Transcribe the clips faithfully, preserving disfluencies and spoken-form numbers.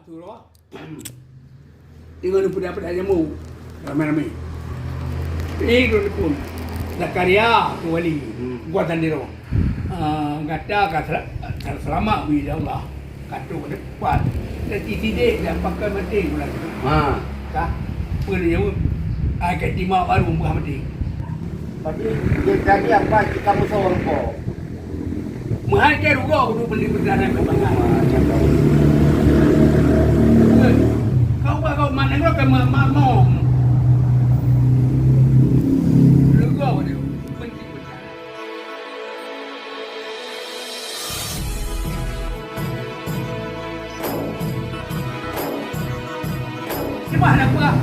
Surah. Teungoh lôn peugah-peugah jamu ramé-ramé. Eh, lôn telepon. Zakaria tu wali. Hmm. Gua tandiro. Ah, gata ka sel-, ka seulamat, weh, ya Allah. Ka trok depan. Jadi sidek dan pakai mati bulan tu. Ha. Ka. Peue lôn jaweueb? Ai ka timak baru meuah mati. Tapi dia tadi apa kita musuh rupa. Meuhai keu rugoe kudu beli peudanan keubangan. Kau ba kau mana kau ke ma-, ma-, mom. Rugoe kudu beli peudanan. Cuma nak buat.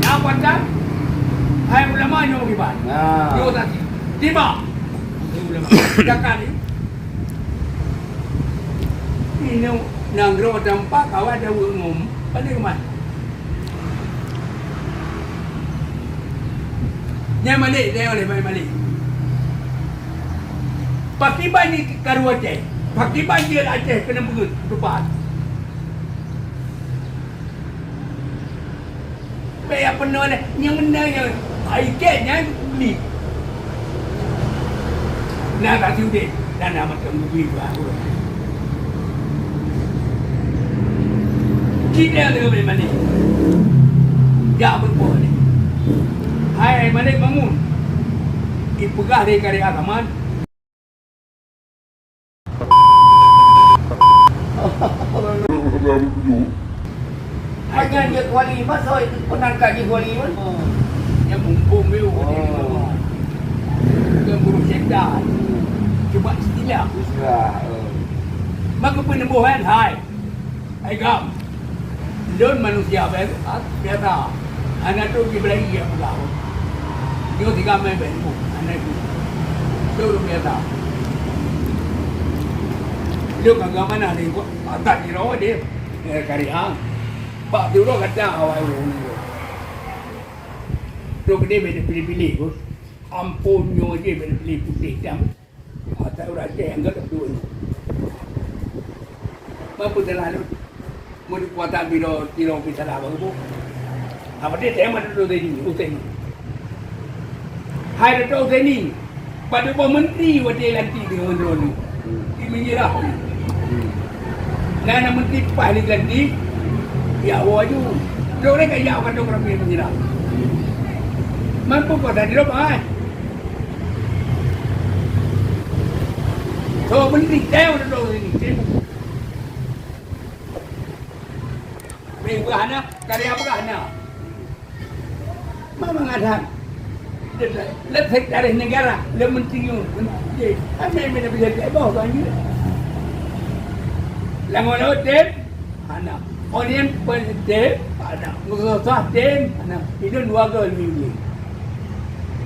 Nak buat kan? Hai ulama nyoe kiban. Nah. Nyoe tadi. Lima. Ulama. Cakap ni. Inoe nanggroe tampak kawan dah weuek ngom. Balik rumah. Nyan balik, nyan oleh balik, balik. Pakiban ni karu Aceh. Pakiban dia Aceh kena beureukat. Bèk ya peunoh lé, nyang meunan nyan, ai kèe nyan beli. Na ka siudép, dan na macam bubé dua ureueng. Kita dengan Abang Malik. Jak berbuah ni. Hai Malik bangun. Ipeugah dari karya Rahman. Hai nyan jeuet wali, masa itu pernah ka jeuet wali, kan? Oh. Yang mumpung dulu. Oh. Bukan guru setan. Cuma istilah. Istilah, oh. Maka penubuhan, hai. Hai gam. Lôn manusia biasa, biasa. Hana trok jibalai jak peugah. Nyoe sigamai bèk nyoe, hana itu. Lôn biasa. Lôn agama na lé, atat di roh dia. Eh, kari hang. Bak di roh kata awai ureueng nyoe. Trok dia bèk pilih-pilih, Gus. Ampôn nyoe je bèk pilih putih hitam. Atai ureueng Aceh nyang galak dua nyoe. Meunyoe peuteulalu, meunyoe kuasa biro, biro pih salah baru bu. Apa dia tema Dato' Zaini, Husaini. Hai Dato' Husaini, pada buah menteri watèe lantik dengan menteri ni. Di menyerah. Nah, nak menteri pas lagi lantik, ya, wah ju. Dok lagi ya, kata orang menyerah. Mampu kuasa di rumah, eh. Soe beunri teuh uroe nyoe sibuk. Meupeugah hana, karya peugah hana. Ma mangat that. Lé sekretaris negara, lé menteri nyoe, menteri. Amai-amai dah bisa cek boh kan jeuet. Lam ngon tem, hana. Ôn nyang peutem, hana. Meususah tem, hana. Idun dua goe lé ujeuen.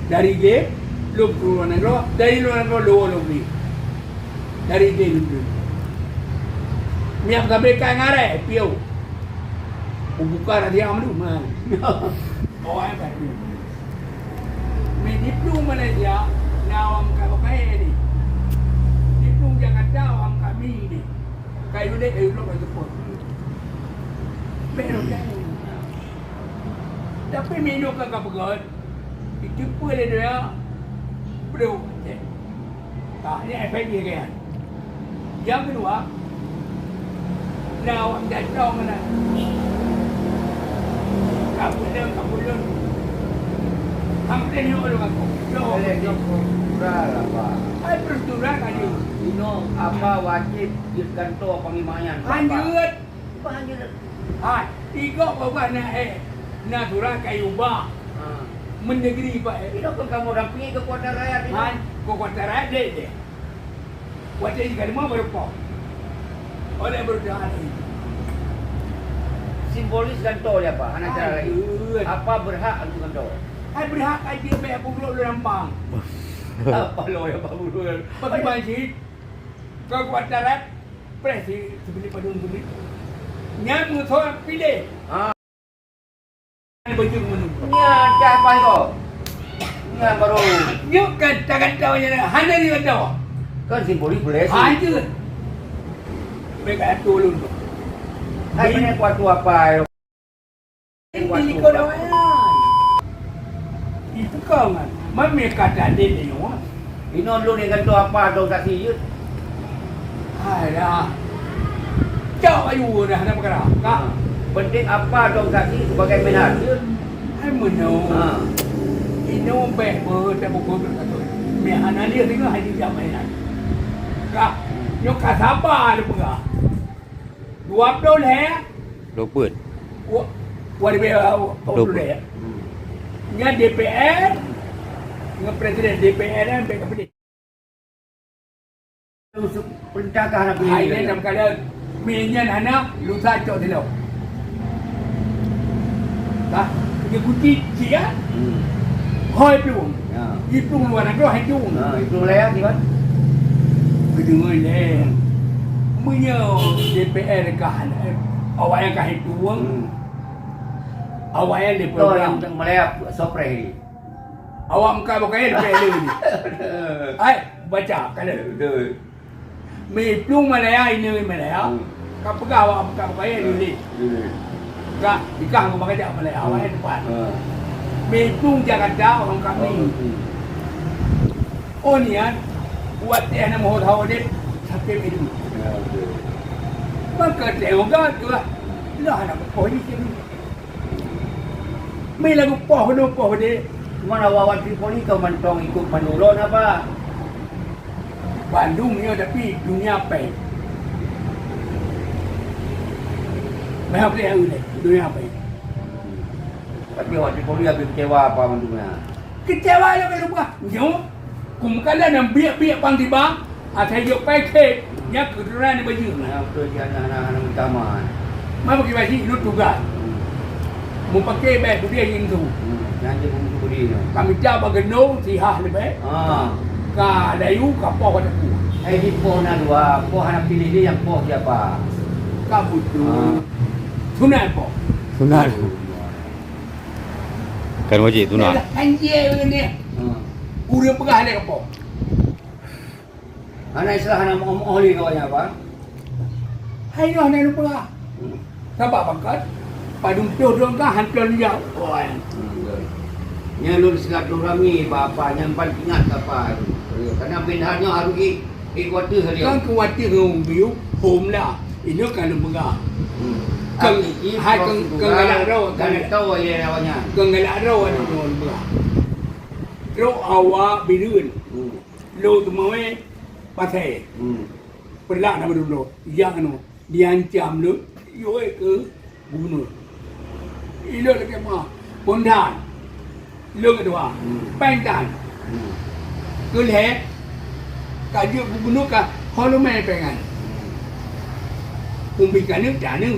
Dari game, lôn keuluar nanggroe, dari luwa nanggroe lôn lôn bri. Dari game tu. Miak sabe ka ngareh, piôh. Kubuka radia meulu, man. Awai batu. Mi diplu Malaysia, na awam ka pakai ni. Diplu Jakarta, awam kami ni. Kayu dek, kayu lok, kayu pun. Bek lok, kayu. Tapi minum ka kapeugöt, jiteupeue lé donya, peudeuh cit. Ka, nyan efek jih nyan. Nyang keudua, na awak meudatong na. Ka peudeuh, ka peudeuh. Hampir nyoe lôn aku. Nyoe. Boleh, nyoe prosedural apa? Hai prosedural ka jeuet. Inoe apa wajib jeuet kantô panglima nyan? Hanjeuet. Bah, hanjeuet. Hai, igok babah na, eh, na surat kayu ba. Ha. Mendegeri, Pak, eh. Inoe kan kamoe dampingi kekuatan rakyat inoe. Hai, kekuatan rakyat deh, deh. Watèe jih ka lima baru po. Oleh berdoa lagi. Simbolis kantô ya, Pak? Hana cara lain. Hai, iya. Apa berhak untuk kantô? Hai, berhak aja bèk pukul lôn lampang. Apa lo ya, Pak Guru? Bagaimana sih? Kekuatan rakyat. Preh si, seubiti padum seubiti. Nyan meunyoe piléh. Ha. Bajeueng meunurot. Nyan cai paih ko. Nyan baru. Nyoe kan tangan tau nyan, hana di tau. Kan simbolik boleh sih. Ha, itu. Mereka atur ulun tu. Hai, banyak kuat tu apa? Di likot awaknyan. Itu kau kan. Mami kata dia ni, wah. Inoe lôn nyang gantoe apa dong saksi jeuet. Hai dah. Cok ayu dah, dah perkara. Ka. Ha. Penting apa dong saksi sebagai menhan jeuet. Hai meunoe. Ha. Inoe bèk beuet, beuet, beuet, beuet. Meuhana dia tengah hai jijak menhan. Ka. Nyoe ka saba lôn peugah. Dua ploh lhèe. Dua peuet. Wa-, wa-, dua ploh lhèe. Hmm. Nyan D P R, ngon presiden D P R nyan bèk ka pilih. Perintah ka hana pilih. Hai, nyan dalam keadaan, mie nyan hana, lusa cok silop. Ka, dia kunci cik, ya? Hmm. Hôi plueng. Ya. Iplueng luwa nanggroe hai tueng. Ha, iplueng lé, ya, kiban? Keudeungoe lé. Meunyoe D P R ka, eh, awaknyan ka hai tueng. Hmm. Awaknyan di program. Nyang meulaya sopréh ni. Awak muka bukai D P R ni. Hai, baca, kala. Betul. Miplueng Malaya, ineuk Malaya. Hmm. Ka peugah awak ka peukayan, hmm, Lili. Lili. Ka, ikah ngon bak jak Malaya, hmm, awak nyan teumpat. Hmm. Miplueng Jakarta, orang kami. Oh, hmm. Oh, niat, buat teh nama hot-hot deh, sakit itu. Ya, betul. Maka teh ogat tu lah. Lah anak kau ni sini. Mei lagu poh keunoe poh deh. Cuman awak-awak Tripoli ka mantong ikut panduron apa? Bandung nyoe tapi dunia pèng. Meuhah boleh hai ulèe, dunia pèng. Tapi awak Tripoli habis kecewa apa bandum nyan? Kecewa lah kalau buah. Nyoe, kumeukalan nyang biek-biek pang tiba, asai jok paket, nyan keuturonan di bajeueng. Nah, betul, dia anak-anak, anak utama. Mai bagi basi, lu tugas. Hmm. Mupake bèk, budi nyan tu. Hmm, nyan je budi tu. Kami tak bagi no, sihah lebih. Ah. Ka layu, ka poh pada ku. Eh, di poh na dua, poh hana pilih dia yang poh siapa? Ka butuh. Ah. Sunat poh. Sunat. Kan wajib sunat. Dah anjing ni. Hmm. Ureueng peugah lé ka poh. Hana istilah hana moh-moh lé kawan apa? Hai noh hana lupa. Hmm. Sabar pangkat. Padum toh dong ka hantom jauh. Oh, ya. Hmm, betul. Nyan lôn silaturahmi bak apa nyang ban ingat apa tu. Karena bendar nyoe harus i, i kuatir saja. Kan kuatir ngon biu, hom lah. Ini kan lôn peugah. Hmm. Kan, tapi i hai kan, kan galak ro, kan galak ro ya awaknya. Kan galak ro ada lôn peugah. Ro awak bireuen. Hmm. Lo teumawé pasai. Hmm. Peulak nama dulu. Yang anu. Diancam lôn, yue keu gubernur. Ilôn lakèe ma, Pondan. Lôn keudua, hmm, Pandan. Hmm. Keu lhèe, ka jeuet gubernur ka ho leumèe pèng nyan. Hmm. Kumbik ka neuk, ka neuk.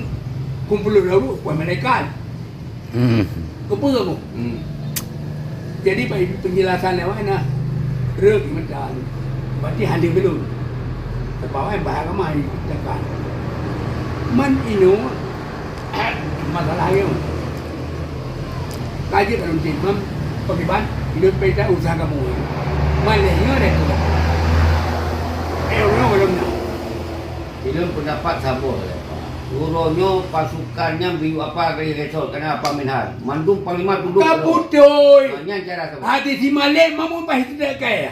Kumpul lôn lôn, kuat malaikat. Hmm. Keupeue kamoe? Hmm. Jadi, bak ibu penjelasan lewat na, reuek mata. Berarti hana belum. Sebab, eh, bahaya ramai tekan. Man inoe, masalah nyoe. Kaji kalau tim, man, pakiban, hidup peta usaha kamoe. Man lé nyoe deh tu. Eh, uroe belum na. Ilôn pendapat saboh lé, Pak. Uroe nyoe pasukan nyan biyuek apa kali resot, keunan apa Minhal. Mandum panglima tunduk. Ka beutôi. Ha, nyan cara saboh. Hati si Malém mamun pah tidak kaya.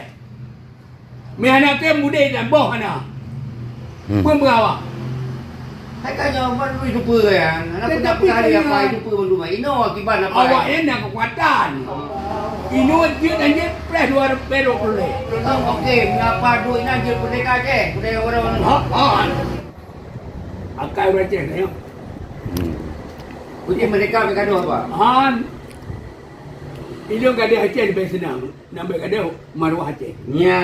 Meuhana tem mudé dan boh hana. Hmm. Peue meugawa. Hai ka nyoe ban duit tu peue nyan. Hana pernah peuhari apa itu peue mandum. Inoe akibat apa? Awak nyan na kekuatan. Inoe jeuet dan jeuet preh dua ribèe dua puluh lhèe. Oke, mengapa duit nyan jeuet merdeka Aceh? Budaya orang. Ha, ha. Akai ureueng Aceh nyoe. Hmm. Jadi merdeka ka gadoh apa? Han. Ilôn gadôh Aceh leubeh seunang. Nambah gadôh maruah Aceh. Nya,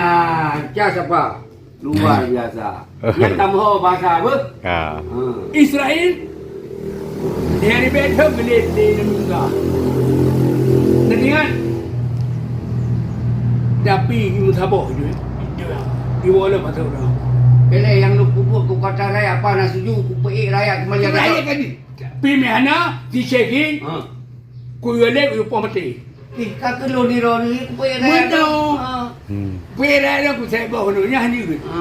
cas apa? Luar biasa. Yang tamho bahasa apa? Ya. Hmm. Israel, di hari Bethel, beli di Indonesia. Dan ingat, tapi ilmu saboh je. Iwoe le pasal dah. Kene yang lu kubur ku kata raya apa nak setuju ku peuék rakyat kembali. Rakyat tadi. Pi meuhana, si Syekh, ha, kuyue lé, kuyue poh maté. Ih, ka keu lôn nironi, kupeuék raya. Beutôi. Ha. Hmm. Peuék raya ku sép boh nyoe, nyan ni. Ha.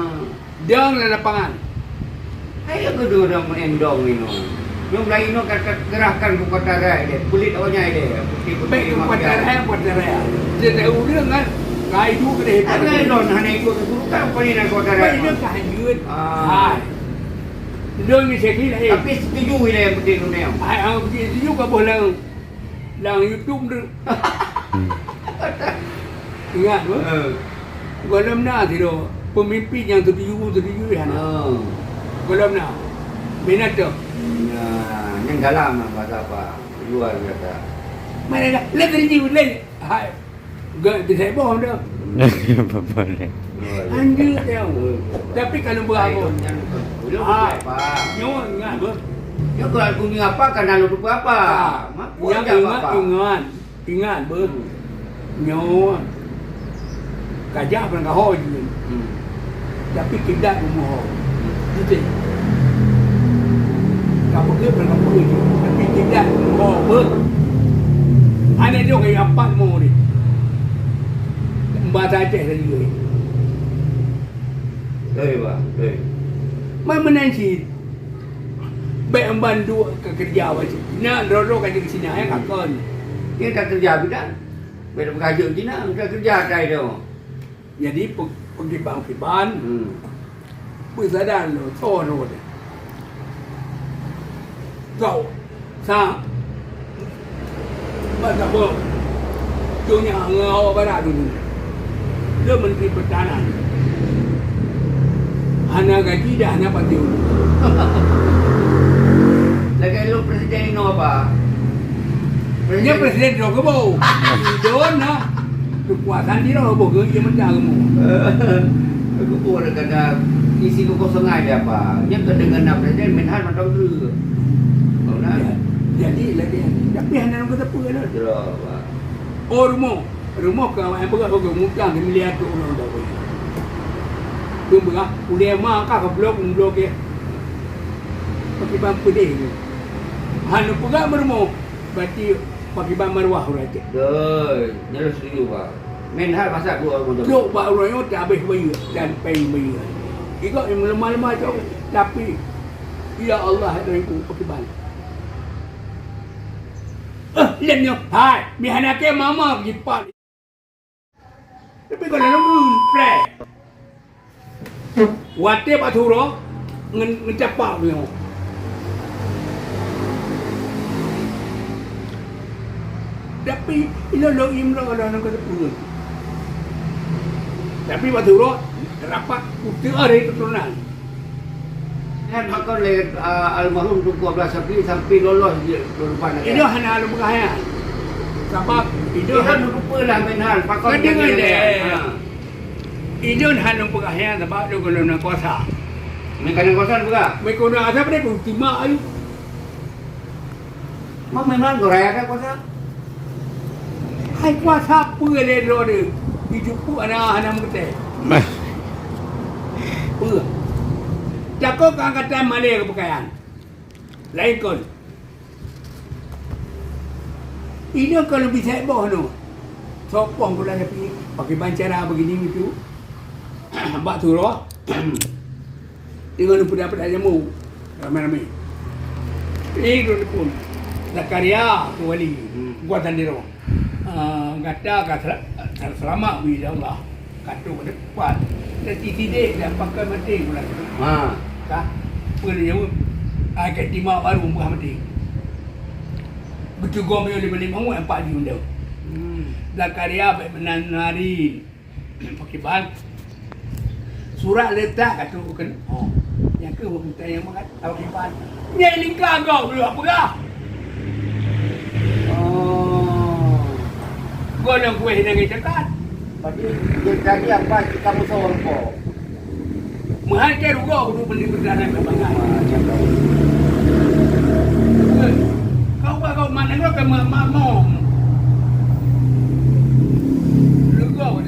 Dong lam lapangan. Ayo keudua dong meundong nyoe. Nyoe Melayu nyoe ka, ka gerahkan keukuatan rakyat deh, peuleueh awaknyan deh, putih-putih. Baik keukuatan rakyat, keukuatan rakyat. Setiap ureueng kan, ka idup deh. Ada don hana ikut kesurukan, apa ni nak keukuatan rakyat? Baik, dia ka hanjeuet. Ah. Hai. Dia ni saya kira, eh. Tapi setuju dia yang penting dunia. Hai, ah, setuju ka boh lam, lam YouTube tu. Hmm. Ingat, beuh? Eh. Gohlom na sidroe peumimpin nyang setuju, setuju hana. Ah. Gohlom na. Minat tu. Ya, nyang dalam lah bahasa apa? Luar biasa. Mana dah? Lagi tinggi, lagi. Hai. Gak bisa boh dah. Apa-apa leh. Luar biasa. Anjir dia. Luar biasa. Tapi kalau berapa? Hai, nyang, nyang, Ah. apa? Nyoe ingat, beuh. Nyoe kalau aku ni apa, kan lalu tu apa? Ah. Mak, Yang jangan ingat, apa? ingat. Ingat beuh, nyoe ka jak peulang kaho jih. Hmm. Tapi keudat rumoh ho. Hmm. Beutôi. Ka peugöt peulang kaho jih. Tapi keudat rumoh ho beuh. Hana jok keu apat mo ni. Bahasa Aceh laju. Hei, bah, hei. Mai meunan cit. Bèk ban duek ka keureuja bak Cina, droe-droe ka jeuet keu Cina, eh, ka kon. Nyan ka keureuja bidan. Bèk peugah jeuet keu Cina, ka keureuja ata itu. Jadi, pe-, peukiban-kiban. Hmm. Peusadar lôn, soe droe teuh. Soe? Sa. Bak saboh. Donya ngon awak barat dulu. Dia Menteri Pertahanan. Hana gaji dah, hana pensiun. Lagèe lôn presiden inoe apa? Nyan presiden droe keubo. Idon na. Keukuasaan droe boh geuh ie meuta rumoh. Keubo ada kata isi kekosongan dia apa? Nyan keu deungon na presiden Menhan mantong keu. Tahu na? Ya, jadi lagèe nyan. Tapi hana lôn kata peue lah. Jelas, Pak. Oh, rumoh. Rumoh keu awak nyang peugah, oh, mutang di miliar tu ureueng dah bagi. Peue peugah, ulèe ma ka, ka blok, blok ya. Pakiban peudeh tu. Hana peugah meurumoh, berarti pakiban maruah ureueng Aceh. Doi, nyan lôn setuju, Pak. Menhan masa dua ureueng tu. Trok bak ureueng nyoe tak habéh bayeue dan pèng bayeue. Igoe nyang meuleumah-leumah cok, tapi, ya Allah, hai Tuhanku, pakiban. Eh, lem nyoe, hai, meuhana ke mama jipat. Tapi kalau nunggu, preh. Watèe bak surok, ngen, ngen capak nyoe. Tapi, ilo lo imlo lo nang ketepuan. Tapi bak surok, rapat, uteuk ari keturunan. Nyan pakon lé, ah, almarhum Teungku Abdullah Syafie sampai lolos di kehidupan akhirat. Idon hana lôn peugah nyan. Sabab idon Idon hana lôn peugah lah Menhan, pakon Ka deungoe lé. Ha. Idon hana lôn peugah nyan sabab lôn gohlom na kuasa. Meukanan kuasa lôn peugah. Meukanan kuasa pada ultima ayu. Mak memang gorai ada kuasa. Hai kuasa peue lé droe deuh? Jijupuk hana, hana meugeutée. Peue? Takot keu angkatan malée keu peukayan. Laén kon. Inoe kalau bisa boh nyoe. Sopoh gula nyapi, pakai bancara begini itu. Bak surah. Dengan pedak-pedak jamu. Ramai-ramai. Eh, dulu pun. Zakaria tu wali. Hmm. Gua tandiro. Ah, gata ka sel-, selamat, insya Allah. Ka trok ka depan. Tapi sidek dah pakai mati bulan tu. Ha. Ka? Peue jaweueb? Ai ka tima baru buah mati. Beutugom yo lima-lima empat jun dah. Hmm. Zakaria baik meunan hari. Pakiban. Surat letak ka trok keunoe. Oh. Nyang keu bukan nyang makan. Awak kiban. Nyai lingka gok dulu peugah. Oh. Gok nyang kueh nyang cakap. Berarti dia tadi apa kita musuh rupa. Meuhai ke rugoe kudu beli perdana ke bangai. Kau ba kau mana kau ke ma-, ma-, mom. Rugoe